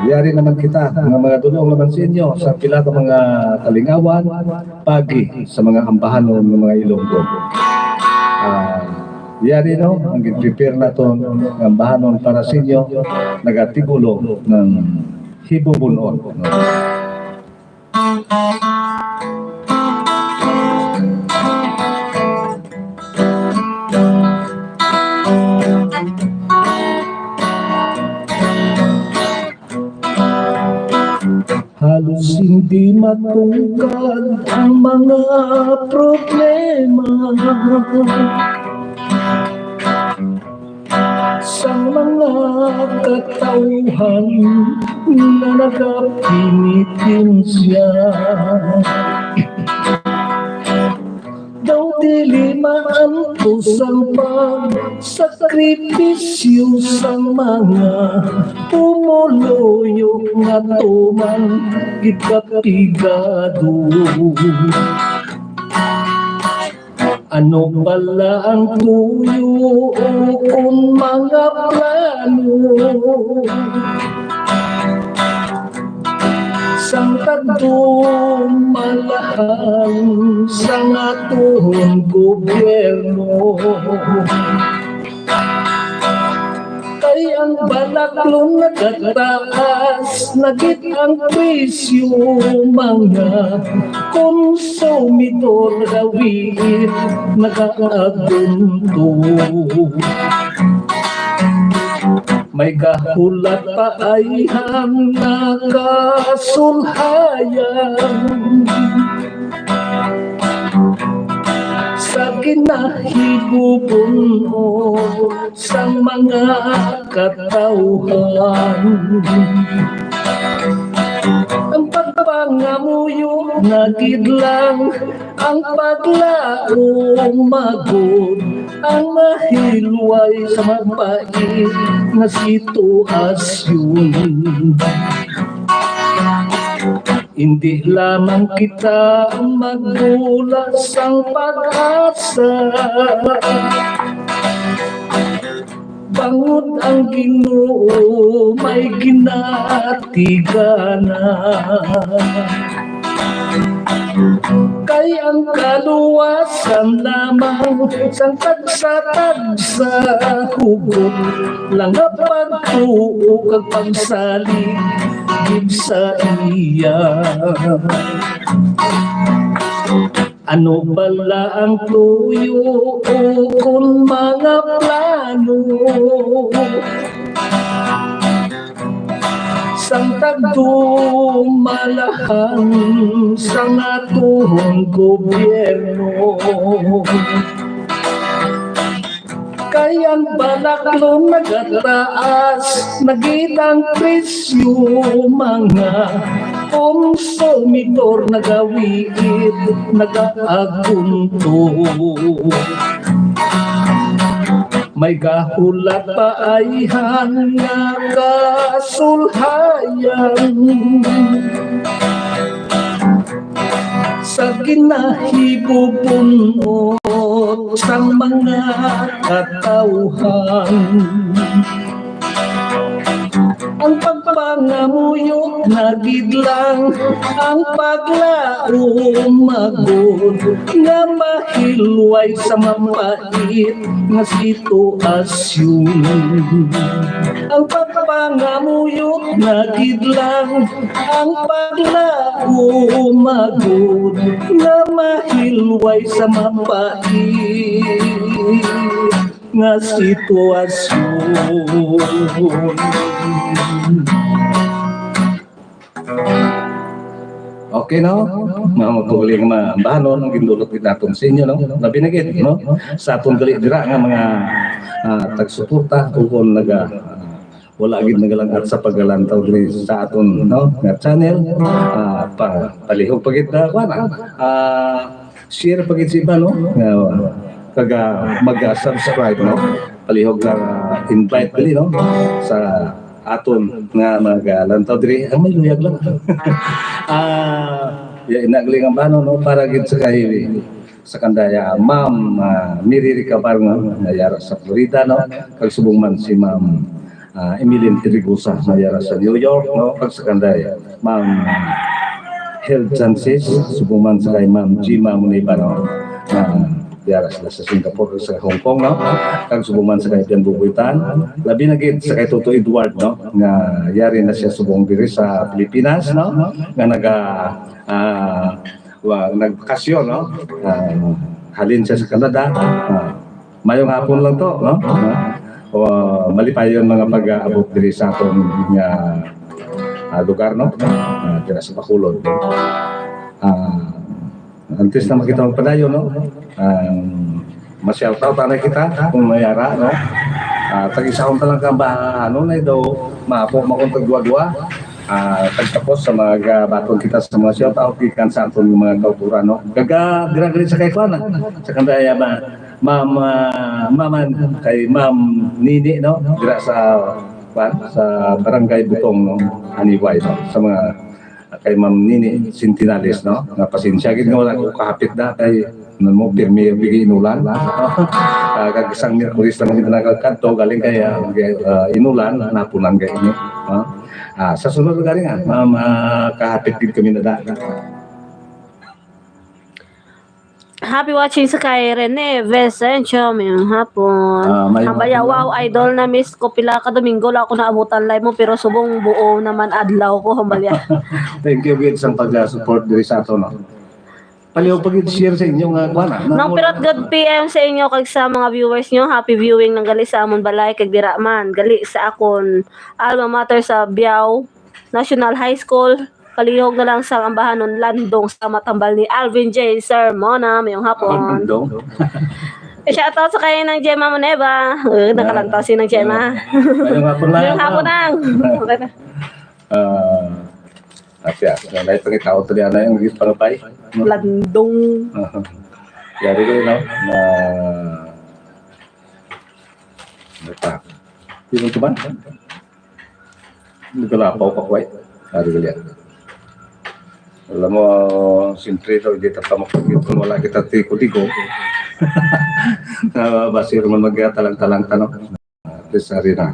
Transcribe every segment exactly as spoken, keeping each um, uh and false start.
Yari naman kita, nga mga dulong naman sa inyo, sa pila ka mga kalingawan, pagi sa mga ambahanon nga mga Ilonggo. Ah, yari, no, ang gin-prepare naton nga ambahanon para sa inyo, nagatibulo ng hibubun-on, no? Halos hindi matungkad ang mga problema sang mga katawhan nga nagapenitensya. Daw dili maantos ang pagsakripisyo sang mga pumuluyo nga tuman gid kapigado. Ano bala ang tuyo kon mga plano sang tagdumalahan sang aton gobyerno? Kay ang balaklon nagataas, nagit ang presyo, mga konsumidor gawiit nagaagunto. May gahulat pa ay ang nakasulhayan sa ginahigubon sang mga katawhan. Ang pagpangamuyo na gid lang ang paglaom, magod ang mahilway sa mapait nga sitwasyon. Hindi lamang kita magdula sang pag-asa, bangod ang Ginoo may ginatigana. Kay ang kaluwasan lamang sang tagsa-tagsa hugot lang nga pagtuo kag pagsalig gid sa iya. Ano bala ang tuyo kon mga plano sang tagdumalahan sang aton gobyerno? Kay ang balaklon nagataas, nagitang presyo, mga konsumidor nagawiit, nagaagunto. May gahulat pa ay nga kasulhayan sa ginahigubunot sang mga katawhan. Ang pagpangamuyo na gid lang ang paglaom, magod nga mahilway sa mapait nga sitwasyon. Ang pagpangamuyo na gid lang ang paglaom, magod nga mahilway sa mapait nga sitwasyon. Okay, no? Mga magkuling mga bahanon ang gindulot gid naton sa inyo, no? Labi na gid, no? Sa aton gali dira nga mga, ah, tagsuporta o kung naga, ah, wala gid nagalangat sa paglantaw diri sa aton, no, nga channel. Ah, pa, palihog pa gid na, kuwan, ah, ah, share pa gid sa iba, no? Nga, kag, ah, mag-subscribe, no? Palihog na invite diri, no? Sa aton nga magalantaw diri, ang may luyag lang. Ah, ya, ina gali nga bahanon, no? Para gid sa kahiwi sa kandaya, Ma'am, ah, Mary Ricabar nga nayara sa Florida, no? Kag subong man si Ma'am, ah, Emilyn Pedregosa, nga yara sa New York, no? Kag sa kanday, Ma'am Hel Chances, subong man sa kay Ma'am Jima Muniba, no? Ah, yara sila sa Singapore, sa Hong Kong, no? Kag subong man sa kay Bian Bubuitan, labi na gid sa kay Toto Edward, no? Nga yari na siya subong diri sa Pilipinas, no? Nga naga, ah, wa, nagbakasyon, no? Ah, halin siya sa Canada. Ah, mayong hapon lang to, no? Ah, o, malipayon mga pag-aabot diri sa aton nga, ah, lugar, no? Ah, dira sa Bacolod. Ah, antes na makita magpadayon, no? Ah, ma-shout out na kita kung mayara, no? Ah, tag-isahon ta lang ka ba, ano na daw, maapo makon tagduwa-duwa. Ah, pagtapos sa mga baton kita sa mga shout out gikan sa aton mga kauturan, no? Gaga, dira, dira sa kay Juan, ah. Sa kandaya, ma-, ma'am, ah, ma'am, kay Ma'am Nini, no? Dira sa, kuan, sa Barangay Butong, no? Anyway, no? Sa mga kay Ma'am Nini Sintinales, no? Nga pasensya gid nga wala ko kahapit na kay, ano mo, pirmi ang bigi inulan. Ah, kag isang Miyerkules na kami nagkadto, galing kay, ah, kay, ah, inulan, napunan kay ini, no? Ah, sa sunod gani nga, Ma'am, ah, kahapit gid kami na da. Happy watching sa kay Rene Vicencio, mayong hapon. Ah, mayong Hambal ya, hapon, wow, ma'am. Idol, na-miss ko. Pila ka Domingo lang ako naabutan live mo, pero subong buo naman adlaw ko, hambal ya. Thank you gid sa pag-support diri sa ato, no? Paliw pa gid share sa inyo nga kuan, ah. Nang pirot good P M sa inyo kag sa mga viewers nyo. Happy viewing nang gali sa amon balay kag dira man gali sa akon alma mater sa Biao National High School. Palihog na lang sa ambahanon Landong sa matambal ni Alvin J Sermona. Mayong hapon. Landong. Eh, shout out sa kay nang Gemma Moneva. Uh, nakalantaw si nang Gemma. Mayong hapon lang. Mayong hapon lang. Okay na. Ah, asya, na naipangitaon to niya na yung pangapay. Landong. Yari ko yun, no? Na, ano pa? Yun ang tuman? Nagalapaw ka, kway. Yari ko yan. Alam mo, siyempre, no, hindi ta pa makikita kung wala kita tiko-tiko. Ah, basi naman magkatalang-talang tanong. At least, ari na.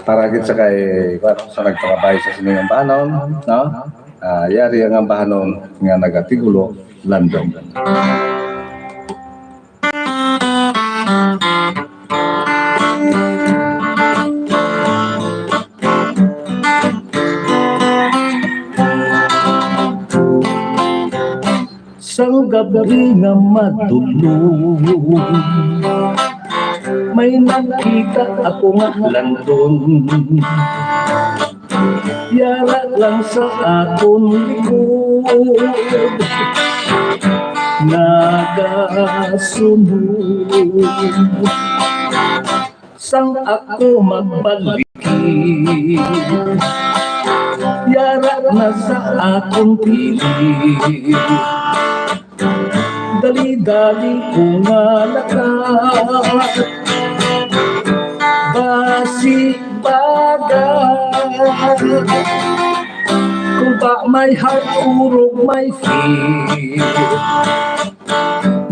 Para gid sa kay, kuwan, sa nagpangabay sa sining ambahanon, no? Ah, yari ang ambahanon nga nagatigulo, Landong. Sang gab-i nga matudlo, may nakita ako nga landong. Yara lang sa akon likod, nagasunod. Sang ako magbalik, yara na sa akon piling. Dali-dali ko nga lakat, basi baga. Kung ba may heart, urog may feel.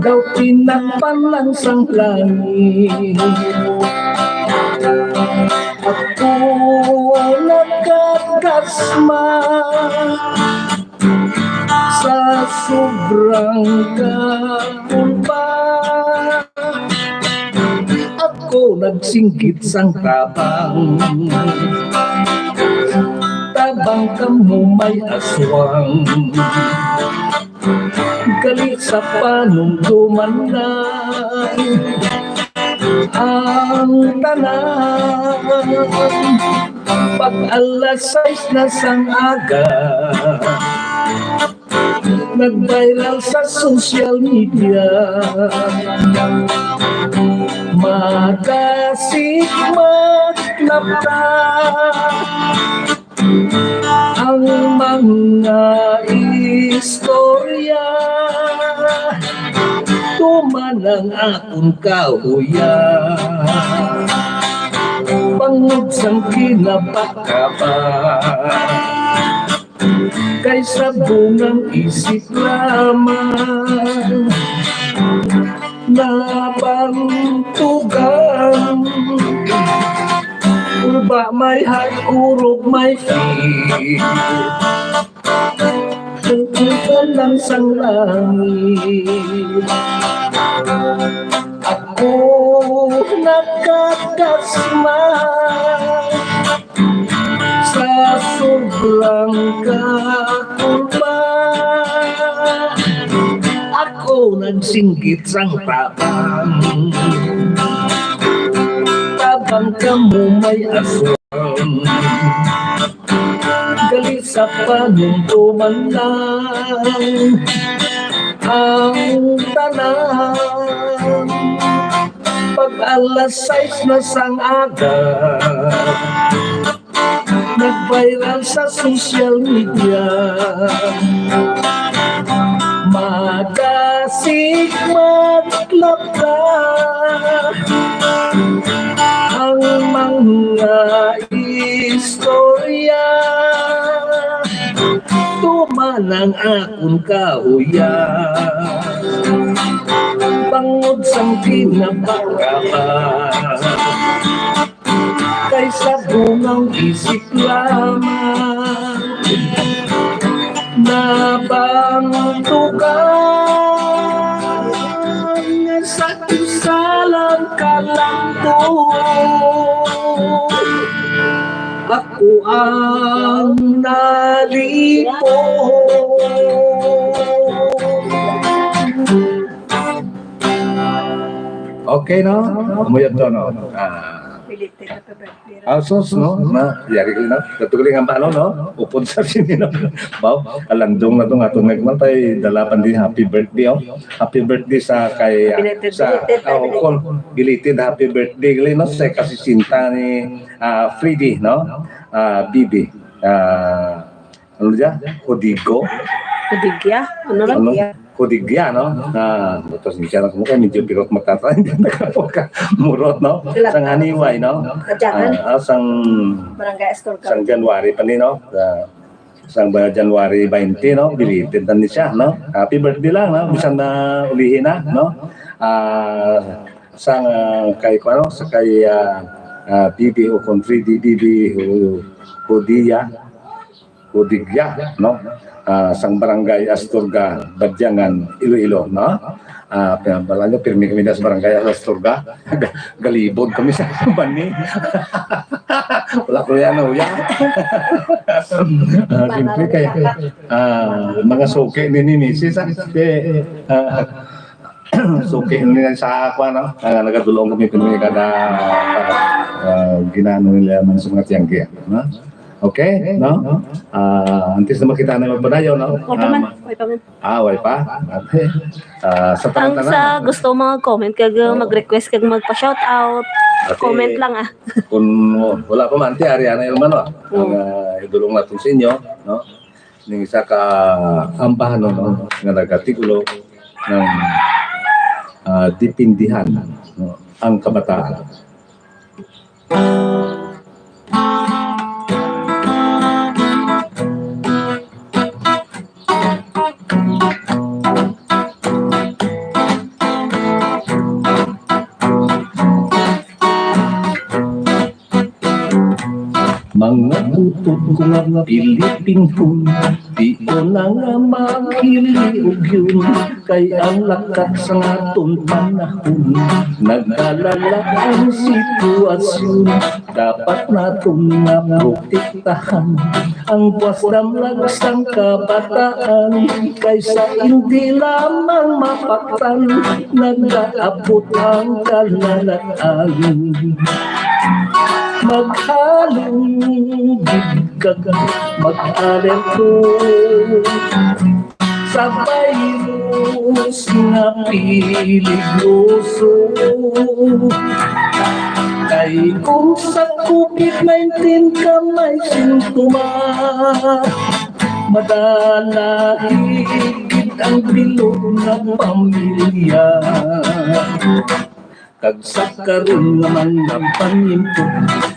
Daw tinakpan lang sang langit. Ako nagkakasma sa sobrang kakulba. Ako nagsinggit sang tabang. Tabang kamo may aswang. Gali sa panumduman lang ang tanan. Pag alas sais na sang aga, nag-viral sa social media. Magasikmag na ta ang mga istorya, tuman ang akon kahuya. Bangod sang kinabakaba, kay sa bungang isip lamang. nabantugan. Ba may hardcore ug may fear. Tungkol lang sang langit. Ako nakakasma sa sobrang kakulba. Ako nagsinggit sang tabang. Tabang kamo may aswang. Gali sa panumduman lang ang tanan. Pag alas sais na sang aga, nag-viral sa social media. Magasig maglaba ang mga istorya. Tuman ang akon kauya. Bangod sang kinabakaba kay sa bungang isip lamang. Nabangtukan nga sa isa lang ka lang to, ako ang nalipong. Okay, no? Umuyag to, no? Ah. Belated happy birthday. Ah, sus, no? Na, yari ko, no? Katong gali nga, ano, no? Upod sa sini, no? Baw, alandong na to nga, itong nagmantay, dala pa din, happy birthday, oh. Happy birthday sa kay, ah, Belated, sa, belated, ah, belated. Ukol, belated, happy birthday, gali, no? Sa ikasisinta ni, ah, Freddy, no? Ah, Bibi. Ah, ano siya? Codigo? Kudigya? Ano lang? Ano? Kudigya, no? Ah, tapos siya lang kumukha, medyo pirot matata, hindi nagkapagka murot, no? Sila. Sang Haniway, no? Kadyahan. Ah, ah, sang Barangay Astorga. Sang January pa ni, no? Sa, sang ba, January twenty, no? Belated na ni siya, no? Happy birthday lang, no? Bisan na ulihin na, no? Ah, sang, ah, kay, ano, sa kay, ah, ah, Bibi o Country di Bibi o Kudiya. Kudigya, no? Ah, sang Barangay Astorga, Badyangan, Iloilo, no? Ah, pi-, bala nyo, pirmi kami na sa Barangay Astorga. Ga-, galibog kami sa bani. Wala ko yan, oh, yan. Ah, siyempre kay, ah, mga suki ni, ni misis, ah, kay, ah, suki nila sa ako, ano? Ah, nagadulong kami, kami kada, ah, ginano nila man sa mga tiyanggi, no? Okay, no? Ah, antes na makita na magpadayon, no? Wala pa man. Ah, Wala pa man. Ah, way pa? Ate, ah, sa Ang tanan-tanan, sa no? Gusto mga comment kag, uh, Oo. Mag-request kag magpa-shout out, Ate, comment lang, ah. Kung wala pa man, ate, ari na yung ano, Oo. Ang, ah, idulong natin sa inyo, no? Ning isa ka ambahanon, no, nga nagatigulo ng, ah, dipindihan, no, ang kabataan. Mga utod ko nga Pilipinhon, di ko na nga maghiliog yun, kay ang lakat sa aton panahon, nagkalala ang sitwasyon. Dapat naton nga protektahan ang buwas damlag sang kabataan, kaysa hindi lamang mapaktan, nagaabot ang kalalatan. Maghalong gid kag mag-alerto sa virus nga peligroso. Kay kung sa covid nineteen ka may sintoma, madala higit ang bilog nga pamilya. Kag sa karon nga mga panimpo,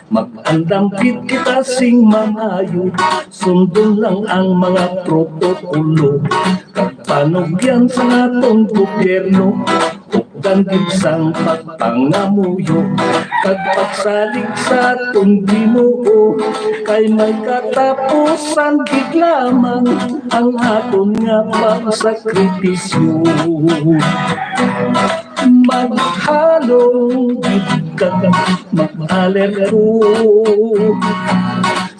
mag-andam gid kita sing maayo. Sundon lang ang mga protokolo, kag panugyan sa aton gobyerno. Ug Gandib sang pagpangamuyo kag pagsalig sa aton Ginoo, kay may katapusan gid lamang ang aton nga pagsakripisyo. Maghalong gid kag mag-alerto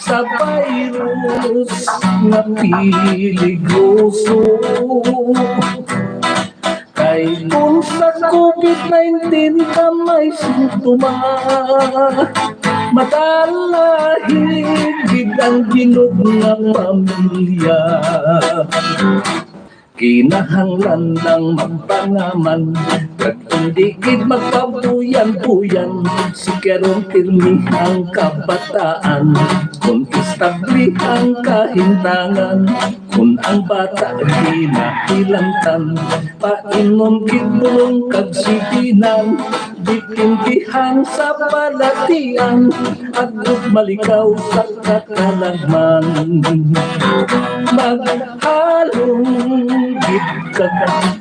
sa virus nga peligroso. Kay kung sa covid nineteen ka may sintoma, madala gid ang bilog nga pamilya. Kinahanglan lang magpangaman, kag hindi gid magpabuyan-buyan. Sikarong pirmi ang kabataan, kung istabli ang kahimtangan, kung ang bata ginahilantan, painom gid bulong kag sibinan, dipindihan sa balatian, agod malikaw sa katalagman. Maghalong gid kag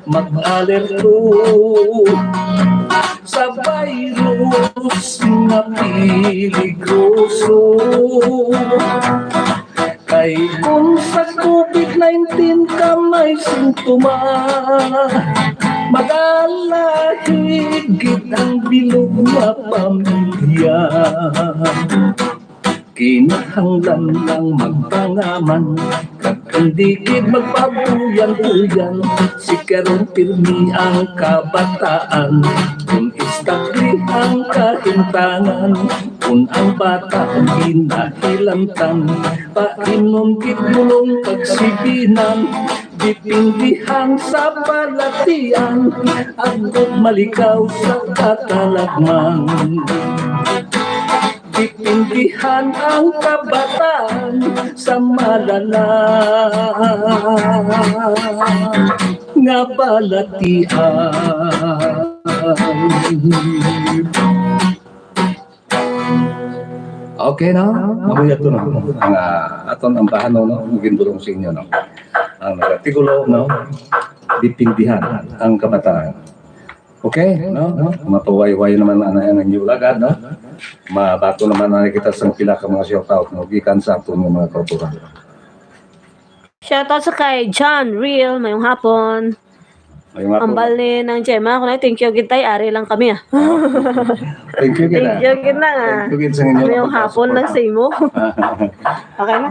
mag-alerto sa virus nga peligroso. Kay kung sa covid nineteen ka may sintoma, madala gid ang bilog nga pamilya. Kinahanglan lang magpangaman, kag hindi gid magpabuyan-buyan. Sikarong pirmi ang kabataan, kung istabli ang kahimtangan, kung ang bata ginahilantan, painom gid bulong kag sibinan, dipindihan sa balatian, agod malikaw sa katalagman. Dipindihan ang kabataan sa malala nga balatian. Okay, no? Mabuya to, no? Ang, ah, aton ang bahano, no? Ang gindulong sa inyo, no? Ang nagatigulo, no? Dipindihan ang kabataan. Okay, no? Mapawayway naman na ang inyo lagad, no? Mabato naman na kita sa pila ka mga shout out, no? Gikan sa aton nga mga kauturan. Shoutout sa kay John Real, mayong hapon. Mayong hapon. Ambal ni Nang Gemma, ako na, thank you gid tay, ari lang kami ah. Thank you gid. Thank you gid na nga. Thank you gid sa inyo. Mayong hapon lang sa imo. Okay na?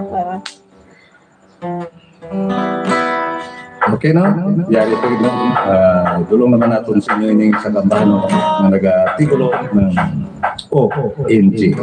Okay na? Yari pa gid, no? Ah, dulong naman naton sa inyo ining sa kambano nga nagatigulo ng O M G.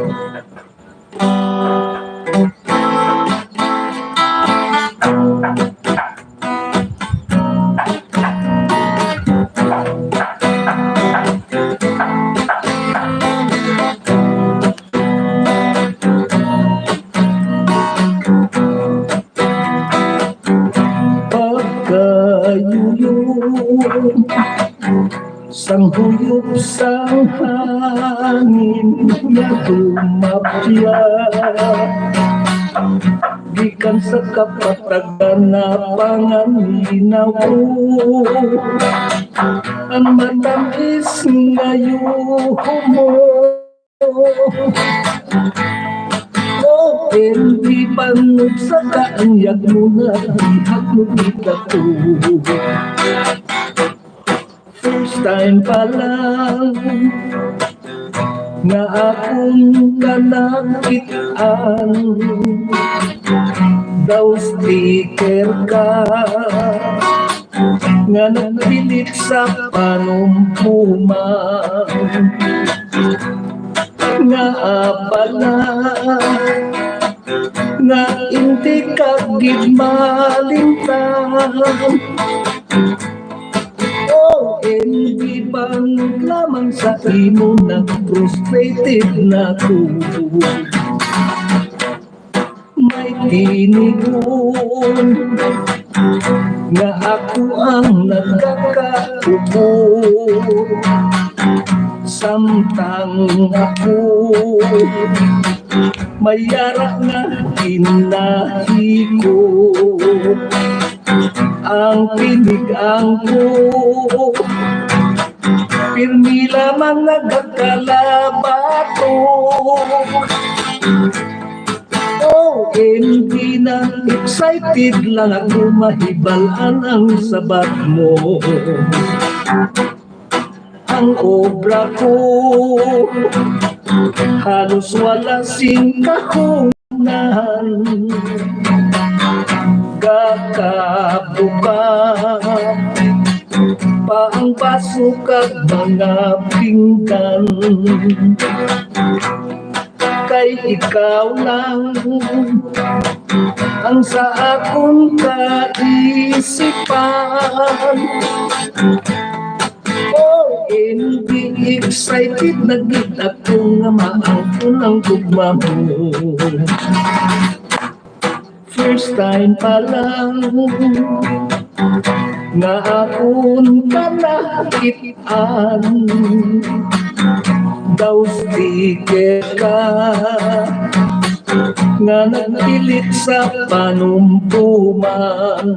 Pagkayulo sang huyop sang hangin nga tumapya, gikan sa kapatagan na pangaminaw, ang matamis nga yuhumon. O M G, bangod sa kaanyag mo nga gihapon kita to. First time pa lang nga akong kanakit-an, daw sticker ka nga nagpilit sa panumpuman. Nga abala nga hindi ka gid malimtan. O M G, bangod lamang sa imo nag-frustrated na ko. May tinigon nga ako ang nagkakaupo, samtang ako may yara nga ginahikot. Ang tinig-ang ko Pirmi lamang nagakalabato. O M G na, excited lang ako mahibal-an ang sabat mo. Ang obra ko halos wala sing kahuman. Gakabuka pa ang baso kag mga pinggan. Kay ikaw lang ang sa akong kaisipan. O M G, excited na gid ako nga maangkon ang gugma mo. First time pa lang nga akon ka nakit-an. Daw sticker ka nga nagpilit sa panumpuman.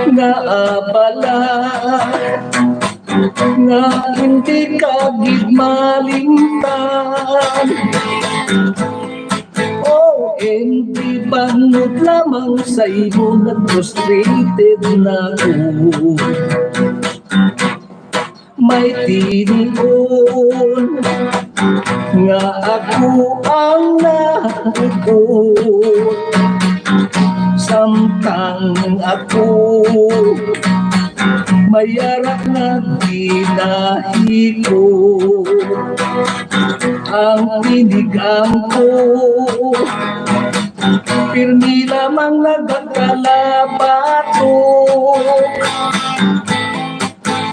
Nga abala nga hindi ka gid malimtan. O M G, banot lamang sa imo, nag-frustrated na ako. May tinion nga ako ang nahugot. Samtang ako may ara nga ginahikot. Ang tinigang ko pirmi lamang nagakalabatok.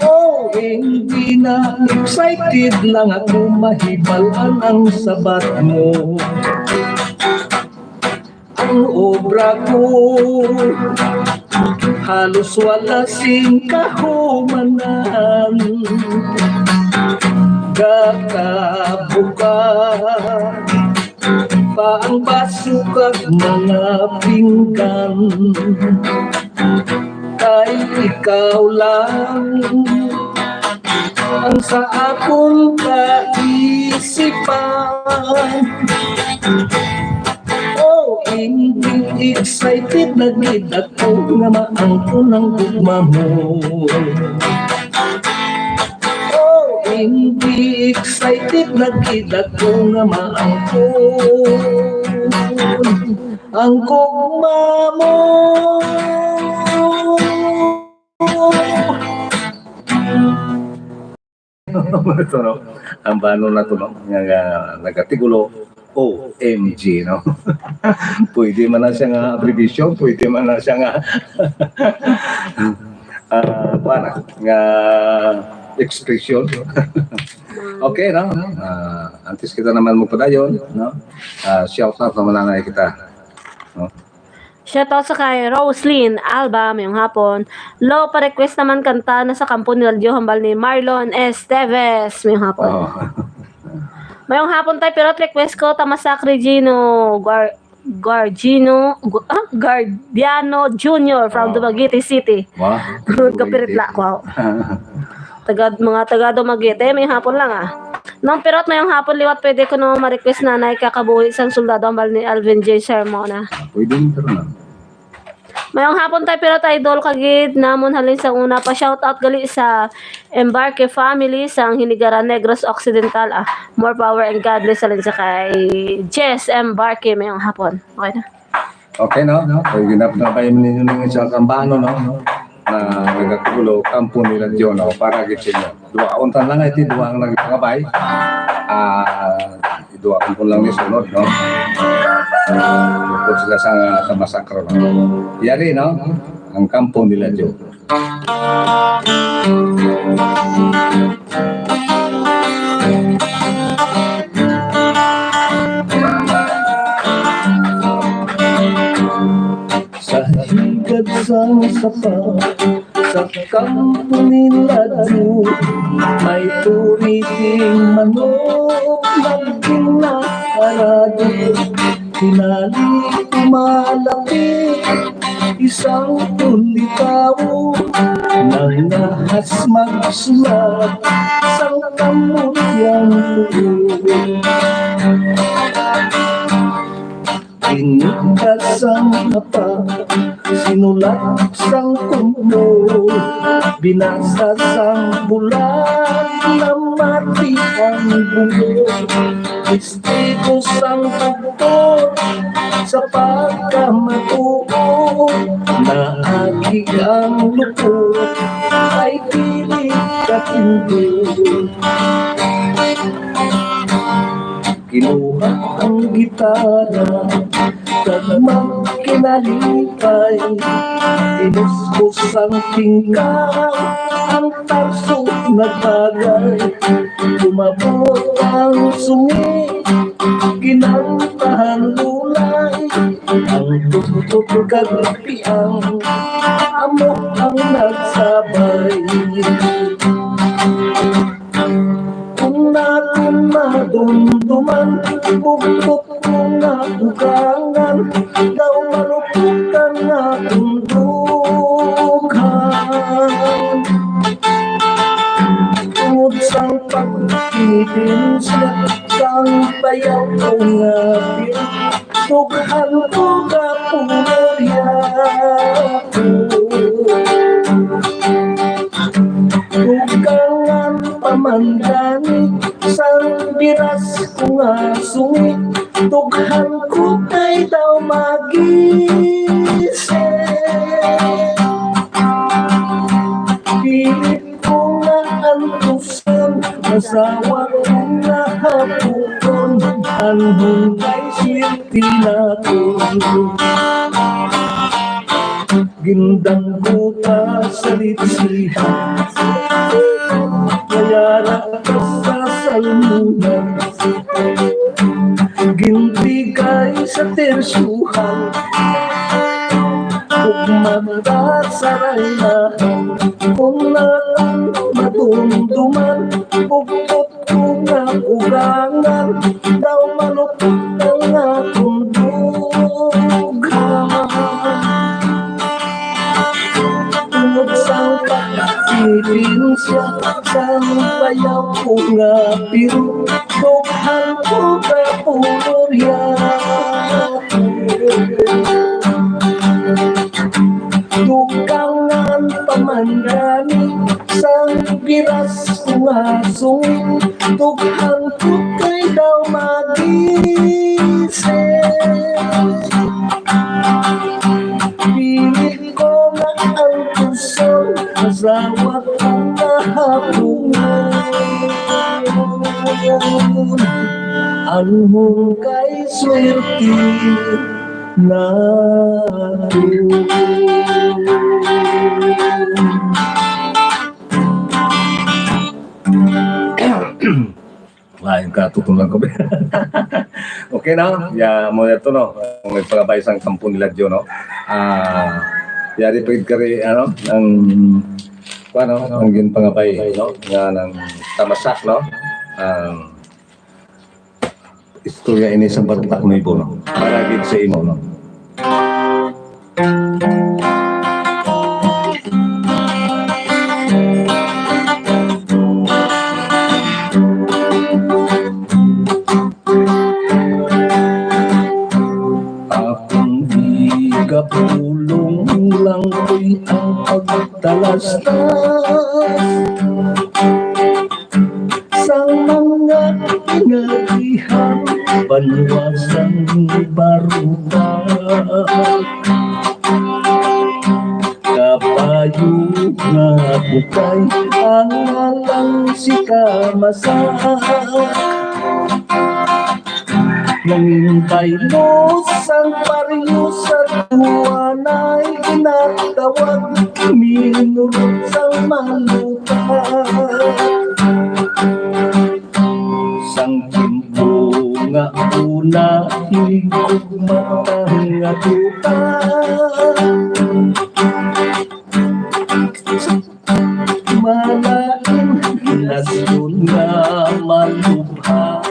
O M G, na excited lang ako mahibal-an ang sabat mo. Ang obra ko halos wala sing kahumanan. Gakabuka pa ang baso kag mga pinggan. Kay ikaw lang ang sa akong kaisipan. O M G, excited na gid ako nga maangkon ang gugma mo. O M G, excited na gid ako nga maangkon ang gugma mo. Ito, no? Ang bano na to, no? Nga, nga nagatigulo, O M G, no? Pwede man na siya nga abbreviation, pwede man na siya nga, ah, kuwan, nga expression. Okay, no? Ah, antes kita naman magpadayon, no? Ah, shout out naman na kita, no? Shout out sa kay Roslyn Alba, mayong hapon. Lo, pa-request naman kanta na sa kampo ni Ladyo, hambal ni Marlon Esteves, mayong hapon. Oh. Mayong hapon, tay, pero request ko, Tamasak Regino, Guar-, Guargino, Gu-, ah, Guardiano Junior from Oh. Dumaguete City. Wow. Kapiritla ko. Taga, mga taga Dumaguete, mayong hapon lang, ah. Nang pirot, mayong hapon liwat, pwede ko no ma-request, Nanay, Kakabuhi sang Soldado, hambal ni Alvin J Sermona. Ah, pwede rin, pero na. Mayong hapon, tay, pirot, idol ka gid namon halin sa una pa. Shout out gali sa Embarque family sang Hinigaran, Negros Occidental, ah. More power and God bless halin sa kay Jess Embarque, mayong hapon. Okay na. Okay, no? No? So, ginap na ba yung ninyo nga sa kambano, no? Na nagatulo, kampo nila Diyo, no? Para gid sa inyo. Duha, untan lang, iti duha ang nagpangabay. Ah, duha ang lang ni sunod, no? Tungkol sila sa, sa masakro, no? Yari, no? Ang kampo nila Diyo. Sa higad sang sapa, sa kampo nila Diyo, may turiting manok nagpinarado. Tinali ko malapit, Isang tulitawo nang nahas magsulat sang kamot yang tuyo. Ginugda sang apa, sinulat sang kumpo, binasa sang bulag, namati ang buyo. Testigo sang doktor sa pagkamatuo, naagi ang lupot kay dili katindog. Kinuha ang gitara kag magkinalipay, inuskos ang tingkal, ang tarso nagbagay. Umabot ang sungi, kinantahan lulay, ang tuktok kag piang, amo ang nagsabay. Kung naton madumduman, bugtot ko nga ugangan, daw malupot ka nga akong dughan. Tungod sang pagkidin siya, sang bayaw ko nga dughan ko ka pulorya. Dugangan pa man gani sang biras ko nga sungi, dughan ko kay daw magising. Pilit ko nga antuson, asawa ko nga hapuon, anhon kay swerte naton. Gindanggo ta sa litsihan, kaya ra ka sa salmunan. Gintigay sa tersyuhan, ug mata sa raynahan, kung naton madumduman, bugtot ko nga ugangan, daw malupot ang akong dughan. Tungod sang pagkasipin siya, sang bayaw ko nga biro, dughan ko ka pulorya. Dugangan pa man gani sang biras ko nga sungi, dughan ko kay daw magising. Pilit ko nga antuson, asawa ko nga hapuon, anhon kay swerte naton. Lain ka, tutong lang ko. Okay na? Ya, mo na to, no? Ang nagpangabay sang kampo nila, Dio, no? Ah, yari pa gid kari, ano, ang, ano, ang ginpangabay, no? Nga nang tamasak, no? Ang istorya ini sa Bartak Nuevo, no? Para gid sa imo, no? Akong igapulong lang ko'y ang pagtalastas sang mga inagihan, banwa sang Baruta. Kabayo nga bukay ang ngalang si Kamasa. Nangin baylo sang baryo sa Tuanay, ginatawag minulot sang malupa. Sang timpo nga una, hinigugma nga duta. Malain, gilasyon nga malubha.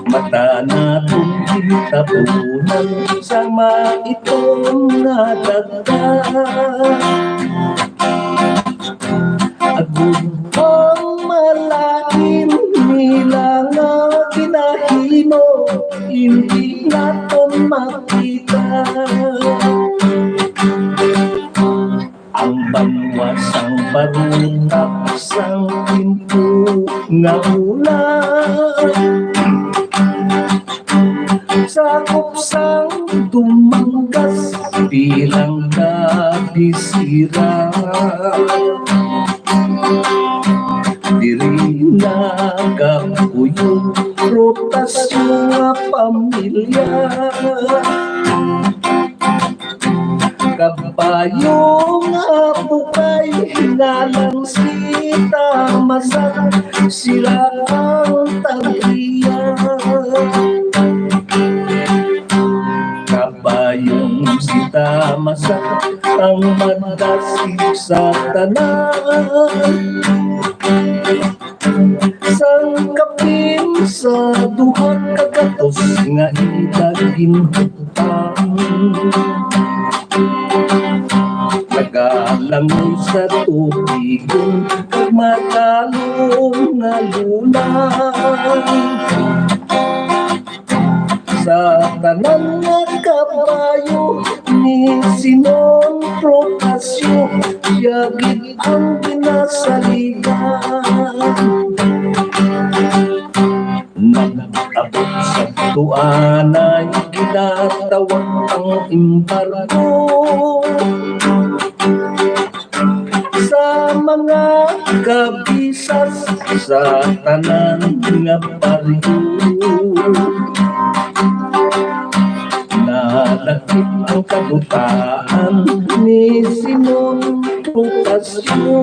Mata naton kita Tapunan sa maitom nga daga. Agud ang malain nila nga ginahimo, hindi naton makita. Ang banwa sang baruta sang timpo nga una, sakop sang Dumangas bilang kabisira. Diri nagapuyo rotasyon nga pamilya. Kabayo nga bukay, hinalang si Tamasak, sila ang tag-iya. Kabayong si Tamasak ang madasig sa tanan. Sang kapin sa duha ka gatos nga edad ginhuptan, nagalangoy sa tubigon kag matalom nga luna. Sa tanan nga kabayo ni Simon Procasio, siya gid ang ginasaligan. Nag-abot sa tuanay, ginatawag ang embargo. Sa mga kabisas sa tanan nga baryo, nalakip ang kagutaan ni Simon Procasio.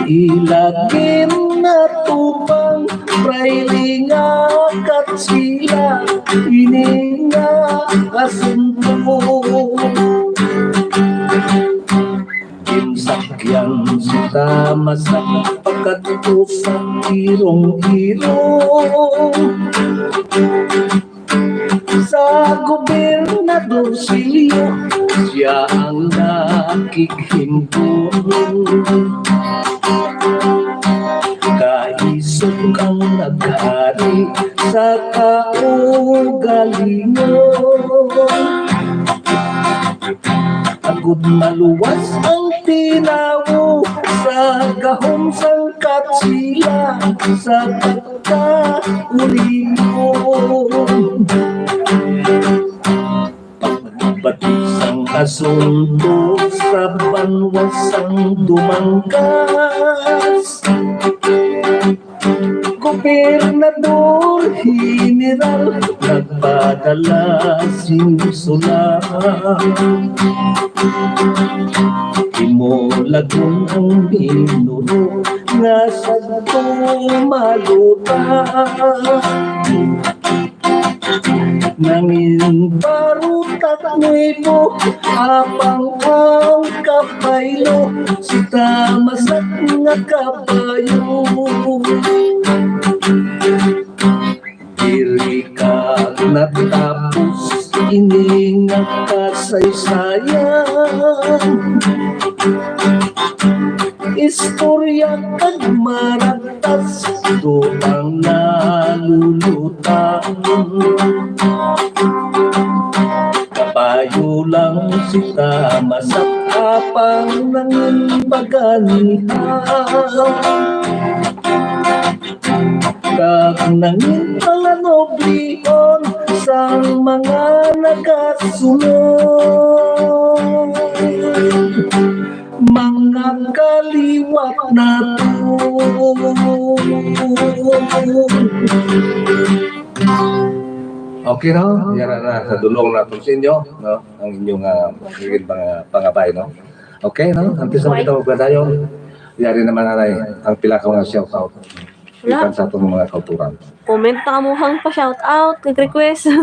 Ila ginatubang, Fraile nga Katsila, ini nga asunto. Ginsakyan si Tamasak pakadto sa irong-irong. Sa Gobernador Silio, siya ang nakighimbon. Kaisog ang nag-ari sa kaugalingon. Agud maluwas ang tinawo sa gahom sang Katsila sa pagkaulimo. Pagbati sang asunto sa banwa sang Dumangas, Gobernador General nagpadala sing sulat. Imo lagon ang minuro nga sadto maluta. Nangin barutak nuevo, apang ang kabaylo, si Tamasak nga kabayo. Diri kag natapos ini nga kasaysayan. Istorya kag maragtas, dugang nalulutang. Kabayo lang si Tamasak, apang nangin paganihan. Kag nangin palanobihon sang mga nagasunod. Mga kaliwat naton. Okay, no? Yara na sa dulong naton sa inyo, no? Ang inyong, ah, mga pangabay, no? Okay, no? Antes na kita magpadayon, yari naman, anay, ang pila ka mga shout out. Wala. Gikan sa aton mga kautoran. Comment na kamo hang pa-shout out, nag-request.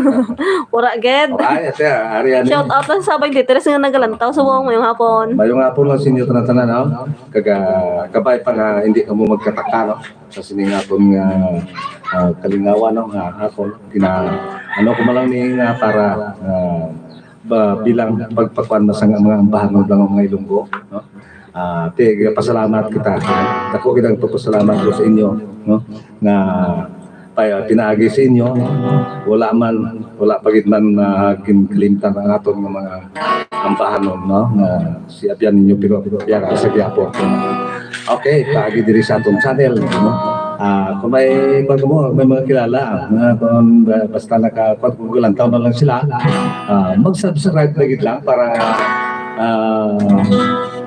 Wala gid. Ay, siya, ari ani. Shout out lang sa twenty-three nga nagalantaw sa buong mayong hapon. Mayong hapon lang sa inyo tanan-tanan, no? Kag, ah, kabay pa nga hindi kamo magkataka, no? Sa sining aton nga, ah, kalingawan, no? Nga aton gina-, ano ko man lang ni nga para, ah, ba, bilang pagpakuan na sa mga ambahanon lang ang mga Ilonggo, no? Ah, ti, pasalamat kita. Dako kita nagpapasalamat ko sa inyo, no? Nga pa, pinaagi sa inyo, wala man, wala pa gid man, ah, ginkalimtan ang aton nga mga ambahanon, no? Nga si Abyan ninyo, pero biya sa gihapon. Okay, paagi diri sa aton channel, no? Ah, kung may, kung mo, may mga kilala, nga kung ba-, basta naka, kung kulantaw na lang sila, ah, mag-subscribe na gid lang para, ah,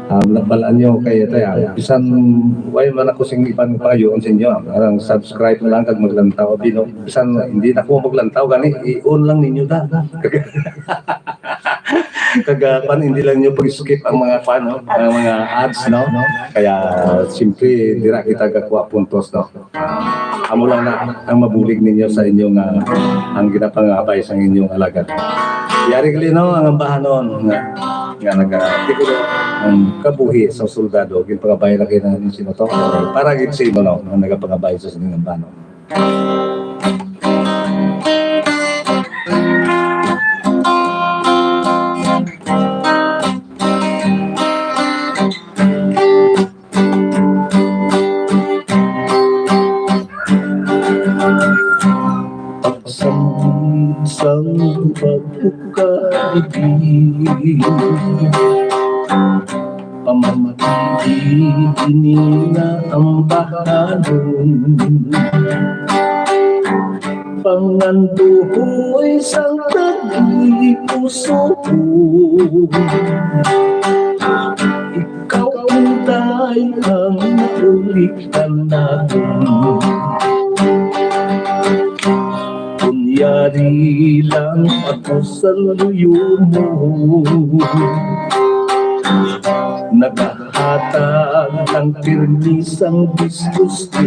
ah, nabalaan nyo kay, tay, ah, bisan way man ako sing iban pangayoon sa inyo, ah, parang subscribe na lang kag maglantaw, abi, no? Bisan hindi na ako maglantaw, gani, i-on lang ninyo ta. Kag, ah, kwan, hindi lang nyo pag-skip ang mga, kwan, no? Ang mga ads, no? Kaya, siyempre, dira kita kakuha puntos, no? Amo lang na ang mabulig ninyo sa inyong, ah, ang ginapangabay sa inyong alagad. Yari gali, no, ang ambahanon nga, nga naga-, ang kabuhi sa soldado, ginpangabay lagi na ni sino to? Para gid sa imo, no, ang nagapangabay sa inyong ambahanon. Pagsamit sang pagkadibi, pamati ini nga ambahanon. Panganduhoy sang tagipusoon, ikaw, Inday, ang naulitan naton. Kunyari lang ako sa luyo mo, nagahatag lang pirmi sang disgusto.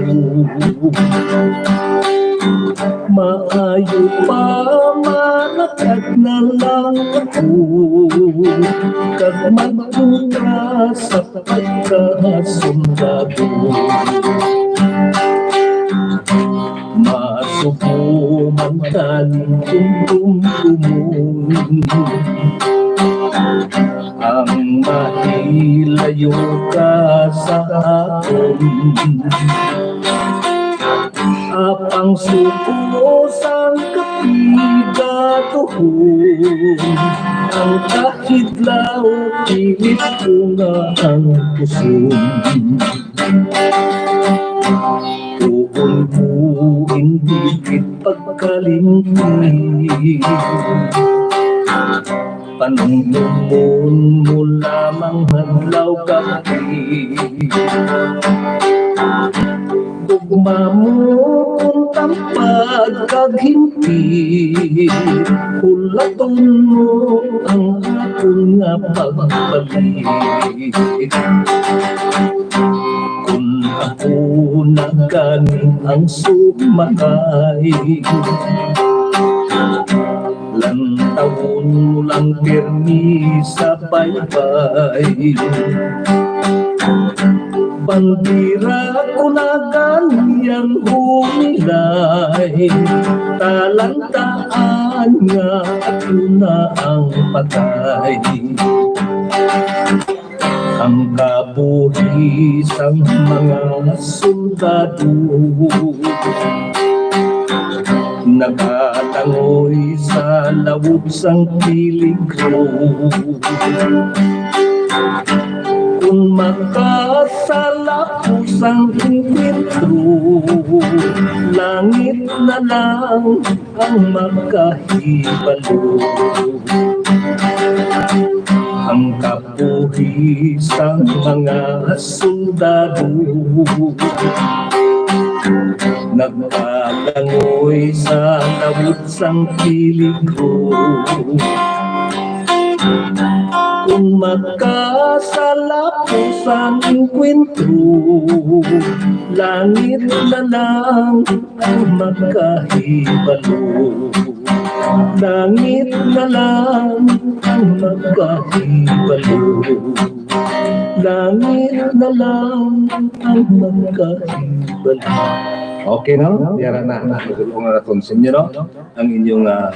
Maayo pa manakad na lang ako, kag magbuka sa pagkasundalo. Masubo man tani kumkumkumon ang mahilayo ka sa akon. Apang suko sang kapigatuhon, ang kahidlaw pilit ko nga ang puson. Tuon ko indi gid pagkalimti. Panumdumon mo lamang adlaw gab-i. Gugma mo kon tampad kag himpit, hulaton mo ang akon nga pagbalik. Kon ako na gani ang sumakay, lantawon mo lang pirmi sa baybay. Bandera ko na gani ang humilay, talantaan nga ako na ang patay. Ang kabuhi sang mga soldado nagalangoy sa lawod sang peligro. Kon makasala ko sang enkwentro, langit na lang ang makahibalo. Ang kabuhi sang mga sundalo nagpalangoy sa lawod sang peligro. Kung makasala sang engkwentro, langit na lang ang makahibalo. Langit na lang ang makahibalo. Langit na lang ang makahibalo. Okay, no? Yara na. Tulungan naton sa inyo, no? Ang inyong, ah,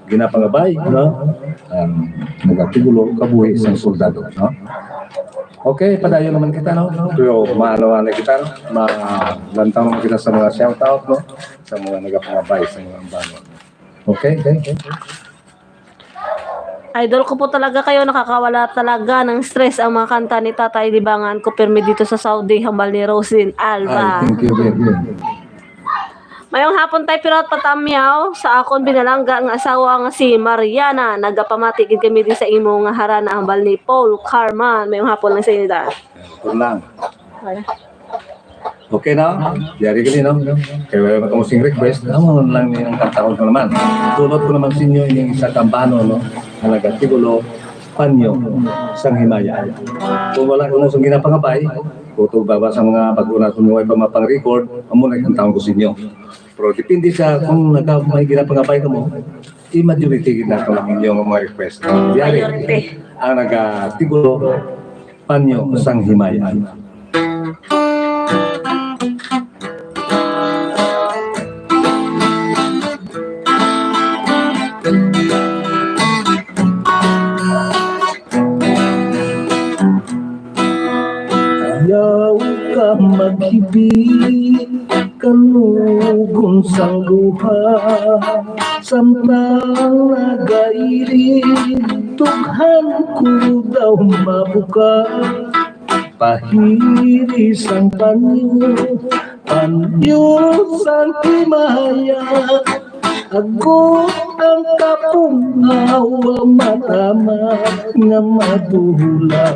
ginapangabay, no? Ang nagatigulo kabuhi sang soldado, no? Okay, padayon naman kita, no? Pero maano na kita, no? Malantaw naman kita sa mga shout out, no? Sa mga nagapangabay, sa mga ambano. Okay? Idol ko po talaga kayo, nakakawala talaga ng stress ang mga kanta ni Tatay Libangan ko, pirmi dito sa Saudi, hambal ni Rosin Alba. Ay, thank you, thank you. Mayong hapon, Tay Pirot Patamyaw, sa akon binalangga nga asawa nga si Mariana. Nagapamati gid kami di sa imo nga harana, hambal ni Paul Carman. Mayong hapon lang sa inyo, da. Hapon lang. Wala. Okay na? Yari ka din, no? Kaya wala na kamo sing request. Amo lang ni ang kantahon ko naman. Tulot ko naman sa inyo ining isa ka ambano, no? Ang nagatigulo, Panyo sang Himaya. Kung wala ko nung ginapangabay, kuto baba sa mga bago na kung way pa mapang-record, amo na ang kantahon ko sa inyo. Pero depende sa kung naga, may ginapangabay ka mo, i-majority gid nato ang inyong mga request. Yari, Majority. Ang nagatigulo, Panyo sang Himaya. Ayaw ka maghibi, kanugon sang luha. Samtang nagailing, dughan ko daw mabuka. Pahiri sang panyo, panyo sang Himaya. Agod ang kapungaw, matama nga madula.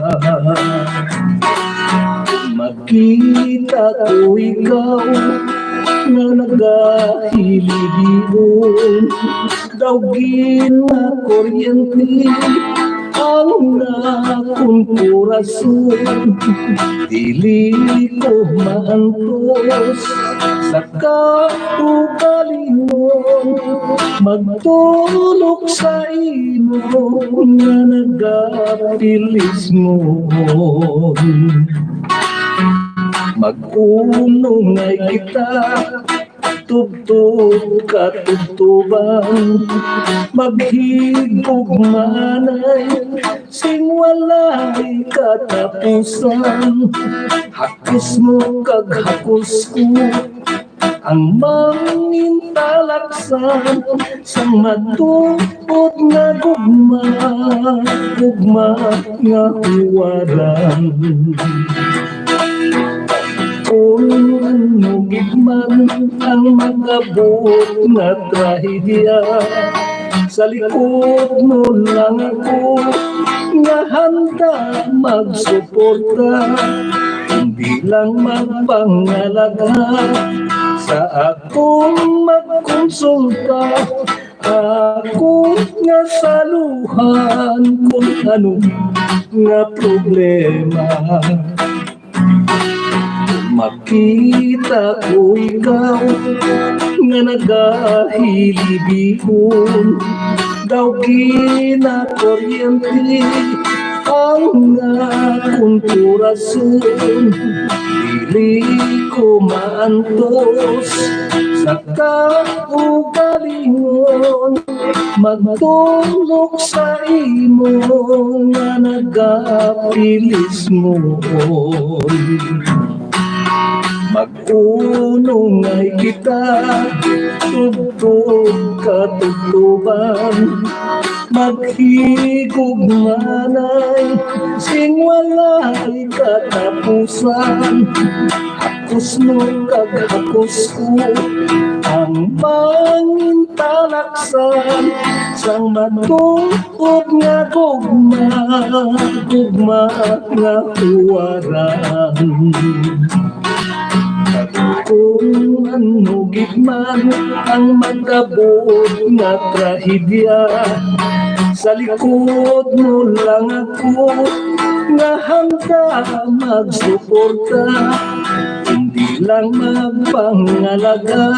Makita ko ikaw nga nagahilibion, daw ginakuryente ang akon korason. Dili ko maantos sa kaugalingon, magtulok sa imo nga nagapilisngon. Mag-unongay kita, tubtob katubtoban, maghigugmanay sing walay katapusan. Hakos mo kag hakos ko ang mangintalaksan sang matuod nga gugma, gugma nga huwaran. Kung ano gid man ang mag-abot nga trahedya, sa likod mo lang ako nga handa magsuporta. Hindi lang magpangalagad sa akong magkonsulta, akon nga saluhan kung ano nga problema. Makita ko ikaw nga nagahilibihon, daw ginakuryente ang akon korason. Dili ko maantos sa kaugalingon, magtulok sa imo nga nagapilisngon. Mag-unongay kita, tubtob katubtoban, maghigugmanay sing walay katapusan. Hakos mo kag hakos ko ang mangintalaksan sang matuod nga gugma, gugma nga huwaran. Kung ano gid man ang mag-abot nga trahedya, Sa likod mo lang ako nga handa magsuporta, hindi lang magpangalaga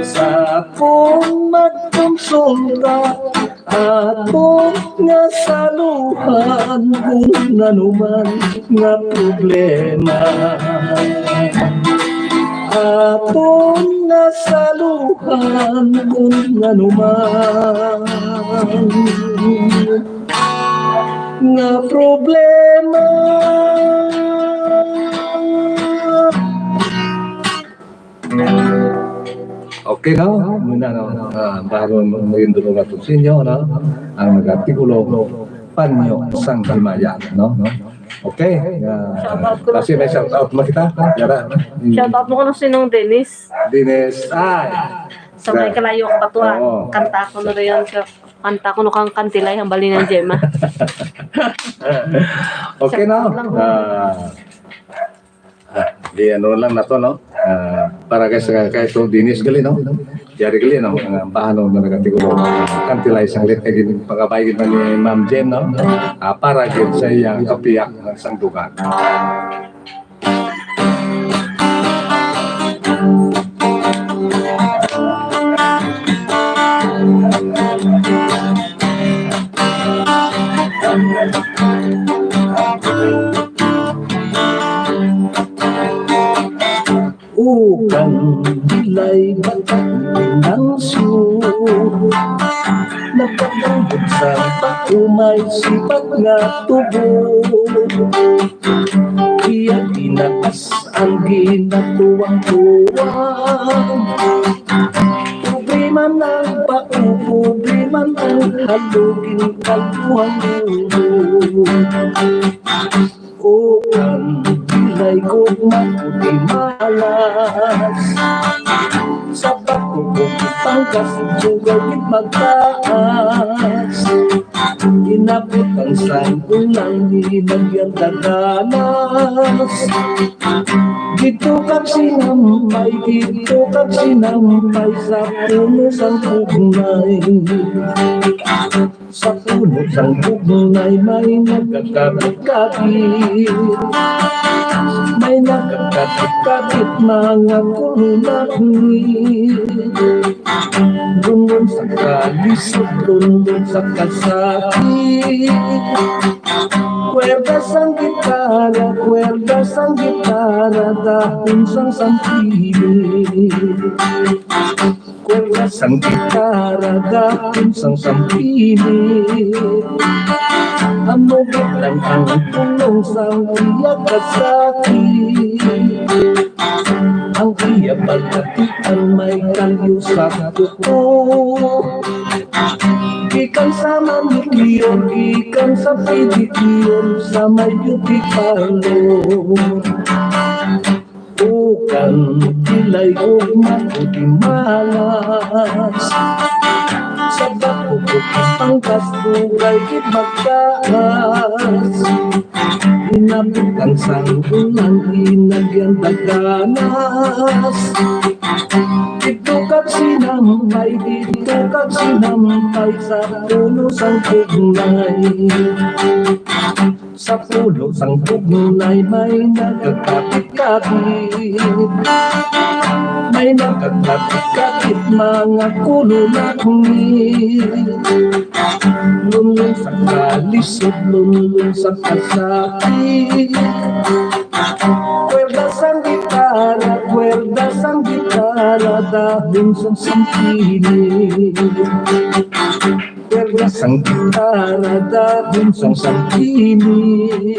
sa akong magkonsulta. Aton nga saluhan kung ano man nga problema. Aton nga saluhan kung ano man nga problema. Okay, no? Muna, no? Ah, bago mo yung dulo natin sa inyo, no? Ang nag-artikulo, panyo sang himaya, no? Okay. Ah, shout out ko na kasi may sa shout out mo kita. Yara. Shout out mo ko na si Nong Dennis. Dennis, ay. Sa may kalayo ka pa to, ah. Oo. Kanta ko na rin siya. Kanta ko na kang kantilay, ang bali ng Gemma. Okay, no? Shout out lang. Ah, ah, di ano lang na to, no? Ah, para kay sa, kay to Dennis gali, no? Yari gali, no? Ang bahanon na nagkatigulo. Kantilay sang lit, kay gin-, pagkabay gid man ni Ma'am Jem, no? Ah, para gid sa iyang kapiyak sang duga. Ukang bilay batang pinansyo, nagpagdangog sa paumay sipat nga tubo. Iya ginakas ang ginatuwang-tuwang. Pobre man ang pao, pobre man ang halugin, kaluhang ulo. O ang bilay ko maputi malas, sa bako ko pangkas, sugaw gid magtaas. Inabot ang sang ulang, hinagyan taganas. Dito kag sinampay, dito kag sinampay sa puno sang pugnay. Sa puno sang pugnay may nagakabit-kabit. May nagakabit-kabit mga kulunagit. Lungon sa kalisod, lungon sa kasakit. Kwerda sang gitara, kwerda sang gitara, dahon sang sampili. Kwerda sang gitara, dahon sang sampili. Amo gid lang ang pulong sang iya kasakit. Ang iya balatian may kalyo sa kuko. Gikan sa manicure, gikan sa pedicure, sa may beauty parlor. Ukang bilay ug maputi malas. Sa bako ko pangkas, dugay gid magtaas. Inabot ang sang ulang, hinagyan taganas. Dito kag sinampay, dito kag sinampay sa puno sang pugnay. Sa puno sang pugnay may nagakapit-kapit. May nagakapit-kapit mga kulunagit. Lunlon sa kalisod, lunlon sa kasakit. Kwerda sang gitara, kwerda sang gitara, dahon sang sampili. Kwerda sang gitara, dahon sang sampili.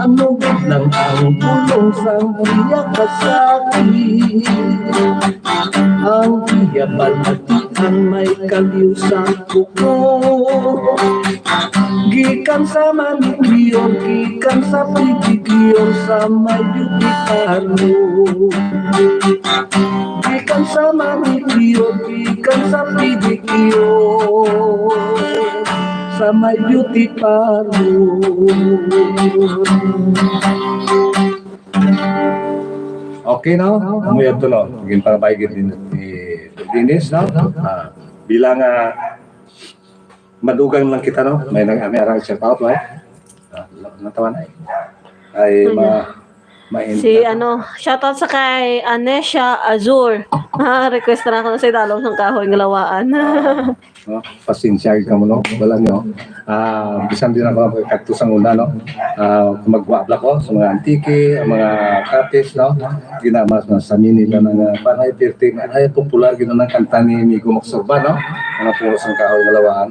Amo gid lang ang pulong sang iya kasakit. Ang iya balatian may kalyo sa kuko. Gikan sa manicure, gikan sa pedicure, sa may beauty parlor. Gikan sa manicure, gikan sa pedicure, sa may beauty parlor. Okay, no? Amo yadto, no? Ginpangabay gid ni, ni Dennis, no? Ah, bilang, ah, Madugang lang kita, no? May nag-, may arang shout out, right? Ah, natawa na eh. Ay, Ano? ma-, ma-, Si ano, shoutout sa kay Anesia Azur. Ah, request na ako na sa idalom sang kahoy nga lawaan. Ah, no? Pasensya ka mo, no? Wala nyo. Ah, bisan din ako ang kakto sang una, no? Ah, kung magwa-vlog ko sa mga Antique, ang mga Capiz, no? Ginamas na sa mini lang ang, ah, panay pirti, ay popular gid ang kanta ni Migo Maksurba, no? Ang puno sang kahoy nga lawaan,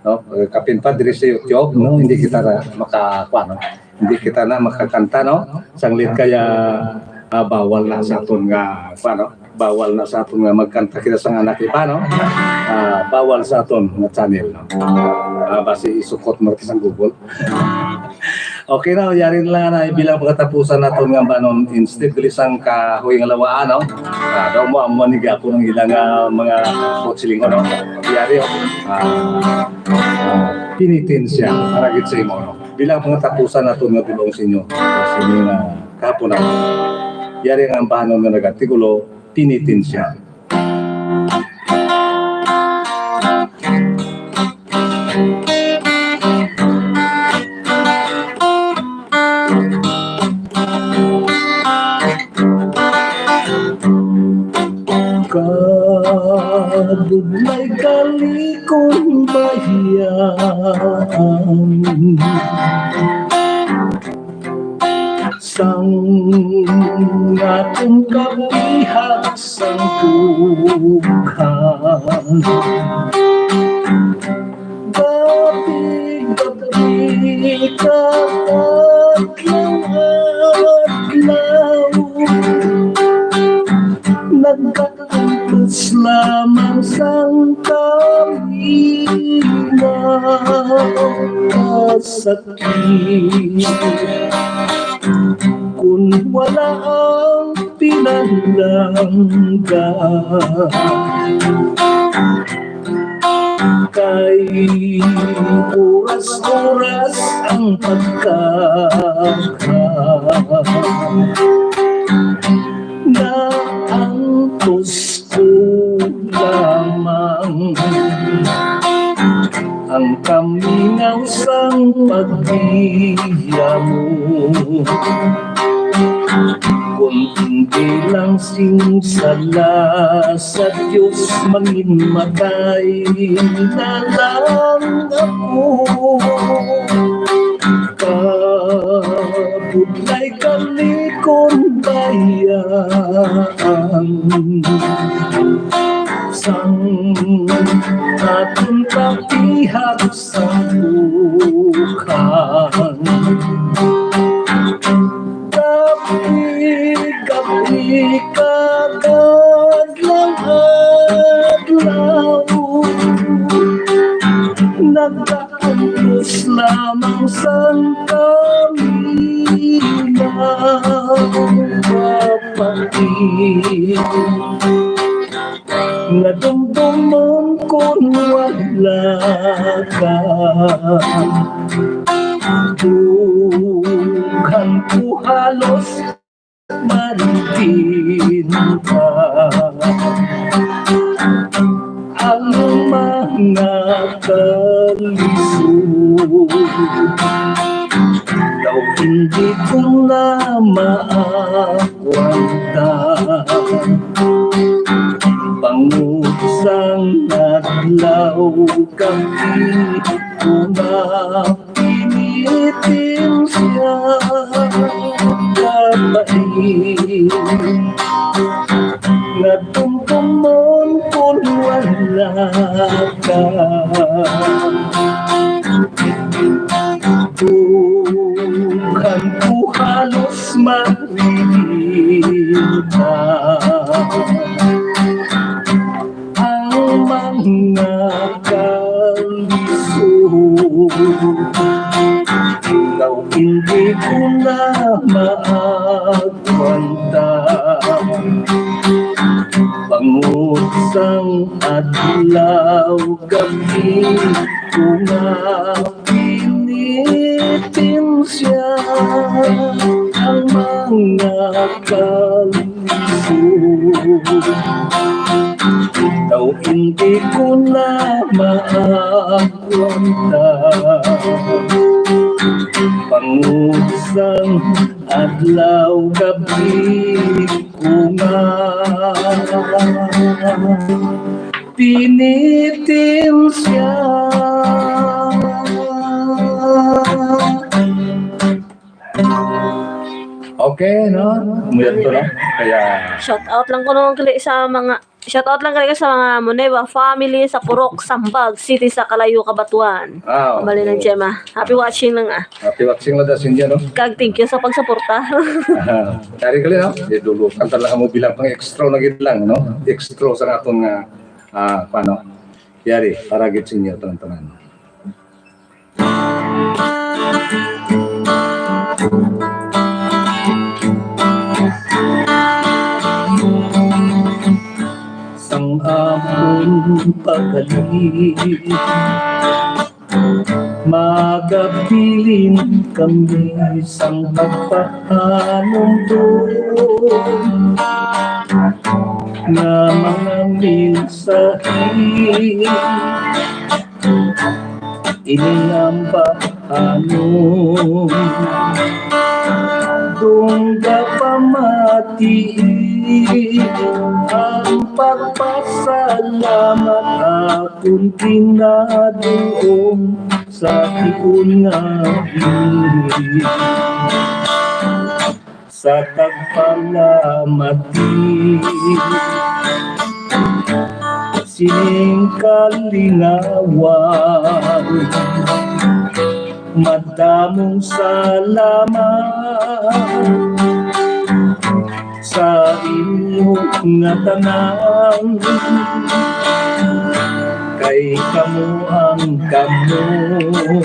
no? Kapin pa diri sa YouTube, no? Hindi kita na makakuha, no? Hindi kita na makakanta, no? Sanglit kaya, ah, bawal na sa aton nga, kuha, no? Bawal na sa aton nga magkanta kita sa anak iba, no? Ah, bawal sa aton nga channel, no? Ah, basi isukot mo sang Google. Okay na, yari na lang na bilang pagkatapusan naton nga banon, instead dili sang kahoy nga lawaan, no? Ah, daw mo, amo ni gyapon ang ilang, ah, mga kutsilinggo, no? Yari, oh. Ah, ah, penitensya, para gid sa imo, no? Bilang pagkatapusan naton nga dulong sa inyo, sa inyo nga kahapon na. Yari ang banon nga nagatikulo, penitensya. Kabudlay kalikong bayaan. Sang aton kapihak sang dughan. Gabi-gabi, kadlaw-adlaw, nagkakapos lamang sang kaminaw. Kasakit kun wala ang pinangga. Kay oras-oras ang pagkaha naantos ko lamang ang kaminaw sang pagdiyamo. Kon hindi lang sing sala sa Dios, manginmatay na lang ako. Kabudlay kalikong bayaan sang aton kapihak sa bukhan. Gabi-gabi, kadlaw-adlaw, nagkakapos lamang sang kaminaw, kapatid. Nadumdumon kon wala ka. Dughan ko halos marintin ka. Ang mga kalisod daw hindi ko na maakwanta. Bangod sang adlaw kami ko na pinitin siya. Kapait nga tumtumon kon wala ka. Dughan ko halos marinta. Ang mga kalisod daw hindi ko na maakwanta. Bangod sang adlaw, gabi ko na pinitin siya. Ang mga kalisod Aw, hindi ko na maakwanta. Pangusang adlaw, gabi ko nga pinitin siya. Okay, no? Muyag to, no? Kaya Shout out lang ko naman kali sa mga shout out lang kali sa mga Moneva family sa Purok, Sambag City sa Kalayo, Cabatuan. Ah, Mali ng oo. Gemma. Happy watching lang ah. Happy watching lang da sa inyo, no? Kag thank you sa pagsuporta. Kari kali, no? Di dulo. Kanta lang mo bilang pang extra na gid lang, no? Extra sa aton nga, ah, paano? Yari, para gid sa inyo, tanan-tanan. Sang amon pagkali, magabilin kami sang pagpahanumdom nga mga mensahe. Ining ambahanon, dungga pamati ang pagpasalamat akon ginaduong sa tion nga biyay sa tagpalamati sining kalingawan. Madamong salamat sa inyo nga tanan. Kay kamo ang kamot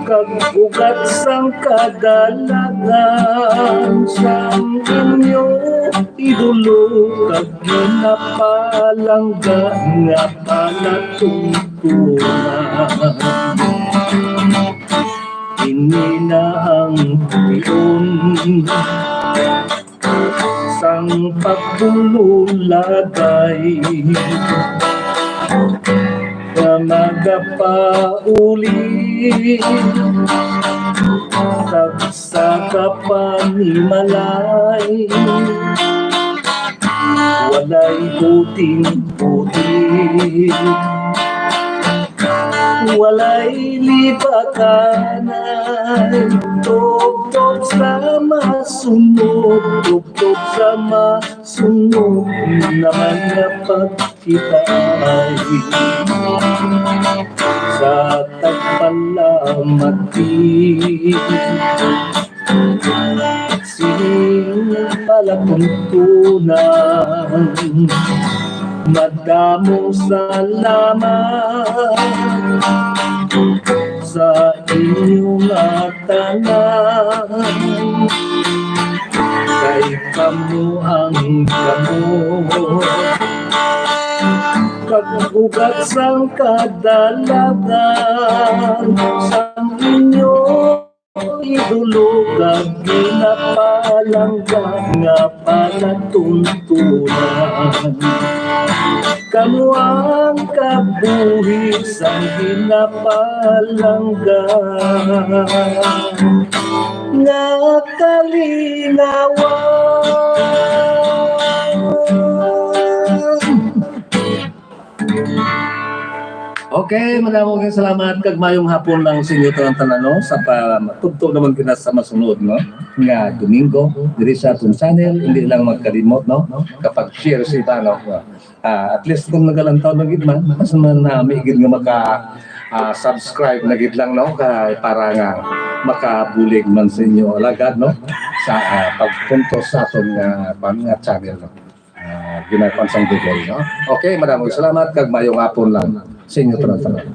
kag ugat sang kadalagan sang inyo idolo kag ginapalangga nga palatuntunan. Ini na ang tion sang pagpululagay nga magapauli kag sa kapanimalay. Walay puting-puti, walay libakanay, tubtob sa masunog, tubtob sa masunog naman nga pagkitaay sa tagpalamati. Sining palatuntunan, madamong salamat sa inyo nga tanan. Kay kamo ang kamot kag ugat sang kadalagan sang inyo idolo kag ginapalangga nga palatuntunan. Kamo ang kabuhi sang ginapalangga nga kalingawan. Okay, madamo kay salamat kag mayong hapon lang sa inyo tanan-tanan, no? Sa pa, tubtob naman kita sa masunod, no? Nga Domingo, diri sa atong channel, hindi lang magkalimot, no? Kapag share sa iba, no? Ah, at least kung nagalantaw na gid man, mas manami gid nga maka ah, subscribe na gid lang, no? Kay para nga makabulig man sa inyo alagad, no? Sa ah, pagpunto sa aton nga, kuwan, nga channel, no? Ah, ginakwan sang Google, no? Okay, madamong salamat kag mayong hapon lang sa inyo tanan-tanan.